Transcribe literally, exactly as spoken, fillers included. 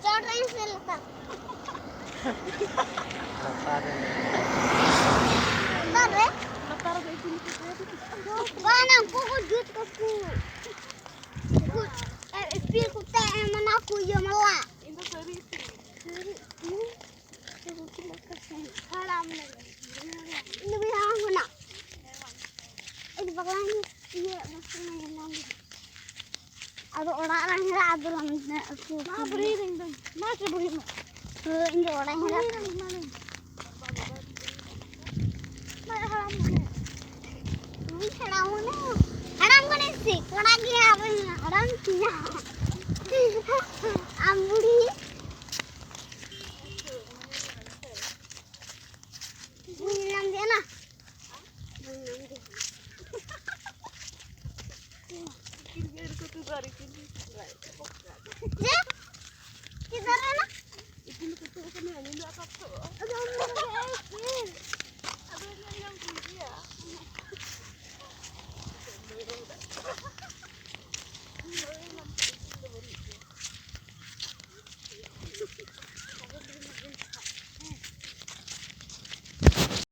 ᱪᱚᱴ ᱨᱮ ᱥᱮ ᱞᱟᱛᱟᱨ? ᱞᱟᱛᱟᱨ ᱨᱮ᱾ ᱞᱟᱛᱟᱨ ᱨᱮ? ᱵᱟᱝ, ᱩᱱᱠᱩ ᱠᱚ ᱡᱩᱛ ᱠᱟᱠᱚ᱾ ᱩᱱᱠᱩ, ᱮ, ᱤᱯᱤᱞ ᱠᱚᱛᱮ, ᱮ, ᱢᱟᱱᱟ ᱠᱚ ᱤᱭᱟᱹ ᱢᱟᱞᱟ᱾ ᱤᱧ ᱫᱚ ᱥᱟᱹᱨᱤ ᱤᱯᱤᱞ᱾ ᱥᱟᱹᱨᱤ ᱤᱯᱤᱞ? ᱦᱟᱲᱟᱢ ᱞᱮᱱᱟ᱾ ᱤᱧ ᱫᱚ ᱵᱟᱹᱧ ᱦᱟᱲᱟᱢ ᱠᱟᱱᱟ᱾ ᱤᱧ ᱵᱟᱜᱞᱟᱧ ᱤᱭᱟᱹ ᱵᱟᱥᱮ ᱧᱮᱞ ᱧᱟᱢ ᱠᱮᱫᱟ᱾ ᱟᱫᱚ ᱚᱲᱟᱜ ᱨᱮ ᱦᱮᱲᱟ ᱟᱫᱚ ᱞᱟᱝ ᱟᱹᱛᱩ ᱢᱟ ᱵᱩᱲᱦᱤ ᱫᱚ ᱤᱧ ᱫᱚ ᱢᱟ ᱪᱮ ᱵᱩᱲᱦᱤ ᱢᱟ᱾ ᱦᱳᱭ, ᱤᱧ ᱫᱚ ᱚᱲᱟᱜ ᱤᱧ ᱦᱮᱲᱟ ᱵᱩᱲᱦᱤ ᱫᱚ ᱤᱧ ᱢᱟ ᱞᱟᱹᱭ ᱢᱮ᱾ ᱢᱟ ᱦᱟᱲᱟᱢ ᱢᱟᱱᱮ᱾ ᱩᱭ ᱦᱟᱲᱟᱢ ᱢᱟᱱᱮ᱾ ᱦᱟᱲᱟᱢ ᱢᱟᱱᱮ ᱥᱮ ᱠᱚᱲᱟ ᱜᱮ ᱟᱨ ᱦᱟᱲᱟᱢ ᱠᱤᱱᱟ᱾ ᱟᱢ ᱵᱩᱲᱦᱤ᱾ ᱵᱩᱲᱦᱤ ᱧᱟᱢ ᱜᱮ ᱱᱟ᱾ ᱪᱮᱫ? ᱪᱮᱫ ᱫᱟᱨᱮ ᱨᱮᱱᱟᱜ? ᱤᱯᱤᱞ ᱠᱚ ᱛᱩᱫ ᱟᱠᱟᱱᱟ, ᱧᱤᱫᱟᱹ ᱟᱠᱟᱫ ᱛᱚ᱾ ᱟᱫᱚ ᱩᱱᱤ ᱫᱚ ᱦᱮᱸ ᱤᱯᱤᱞ᱾ ᱟᱫᱚ ᱧᱮᱞ ᱧᱟᱢ ᱠᱚ ᱜᱮᱭᱟ᱾